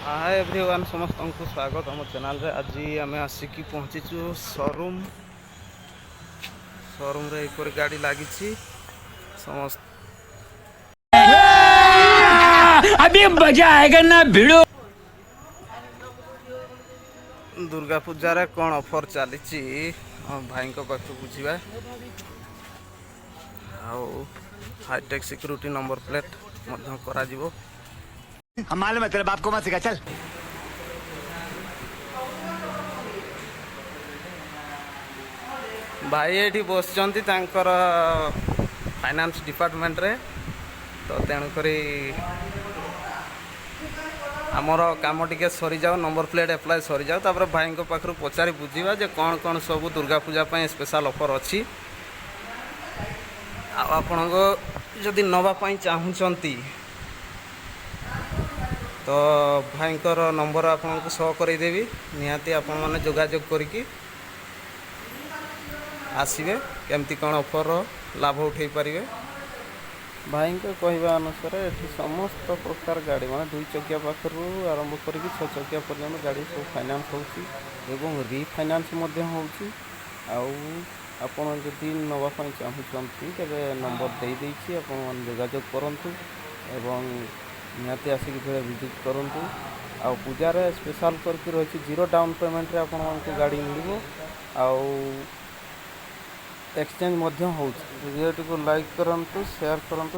ହାଏ everyone, ସମସ୍ତଙ୍କୁ ସ୍ୱାଗତ ଆମ ଚ୍ୟାନେଲରେ। ଆଜି ଆମେ ଆସିକି ପହଞ୍ଚିଛୁ ସୋରୁମ୍। ସୋରୁମ୍ରେ ଏହିପରି ଗାଡ଼ି ଲାଗିଛି ସମସ୍ତ। अभी मजा आएगा ना, भिड़ू। ଦୁର୍ଗା ପୂଜାରେ କ'ଣ ଅଫର୍ ଚାଲିଛି, ଆମ ଭାଇଙ୍କ ପାଖରୁ ବୁଝିବା। ଆଉ ହାଇଟେକ୍ ସିକ୍ୟୁରିଟି ନମ୍ବର ପ୍ଲେଟ୍ ମଧ୍ୟ କରାଯିବ। हम मालूम है, तेरे बाप को मत सिखा, चल। ଭାଇ ଏଇଠି ବସିଛନ୍ତି ତାଙ୍କର ଫାଇନାନ୍ସ ଡିପାର୍ଟମେଣ୍ଟରେ। ତ ତେଣୁକରି ଆମର କାମ ଟିକେ ସରିଯାଉ, ନମ୍ବର ପ୍ଲେଟ୍ ଆପ୍ଲାଏ ସରିଯାଉ, ତାପରେ ଭାଇଙ୍କ ପାଖରୁ ପଚାରି ବୁଝିବା ଯେ କ'ଣ କ'ଣ ସବୁ ଦୁର୍ଗା ପୂଜା ପାଇଁ ସ୍ପେଶାଲ୍ ଅଫର୍ ଅଛି। ଆଉ ଆପଣଙ୍କ ଯଦି ନେବା ପାଇଁ ଚାହୁଁଛନ୍ତି, ତ ଭାଇଙ୍କର ନମ୍ବର ଆପଣଙ୍କୁ ଶୋ କରାଇଦେବି। ନିହାତି ଆପଣମାନେ ଯୋଗାଯୋଗ କରିକି ଆସିବେ, କେମିତି କ'ଣ ଅଫର୍ର ଲାଭ ଉଠାଇ ପାରିବେ। ଭାଇଙ୍କ କହିବା ଅନୁସାରେ ଏଠି ସମସ୍ତ ପ୍ରକାର ଗାଡ଼ି, ମାନେ ଦୁଇ ଚକିଆ ପାଖରୁ ଆରମ୍ଭ କରିକି ଛଅ ଚକିଆ ପର୍ଯ୍ୟନ୍ତ ଗାଡ଼ି ସବୁ ଫାଇନାନ୍ସ ହେଉଛି ଏବଂ ରିଫାଇନାନ୍ସ ମଧ୍ୟ ହେଉଛି। ଆଉ ଆପଣ ଯଦି ନେବା ପାଇଁ ଚାହୁଁଛନ୍ତି, ତେବେ ନମ୍ବର ଦେଇଦେଇଛି, ଆପଣମାନେ ଯୋଗାଯୋଗ କରନ୍ତୁ ଏବଂ ନିହାତି ଆସିକି ଥରେ ଭିଜିଟ୍ କରନ୍ତୁ। ଆଉ ପୂଜାରେ ସ୍ପେଶାଲ୍ କରିକି ରହିଛି, ଜିରୋ ଡାଉନ୍ ପେମେଣ୍ଟରେ ଆପଣମାନଙ୍କୁ ଗାଡ଼ି ମିଳିବ ଆଉ ଏକ୍ସଚେଞ୍ଜ ମଧ୍ୟ ହେଉଛି। ଭିଡ଼ିଓଟିକୁ ଲାଇକ୍ କରନ୍ତୁ, ସେୟାର କରନ୍ତୁ।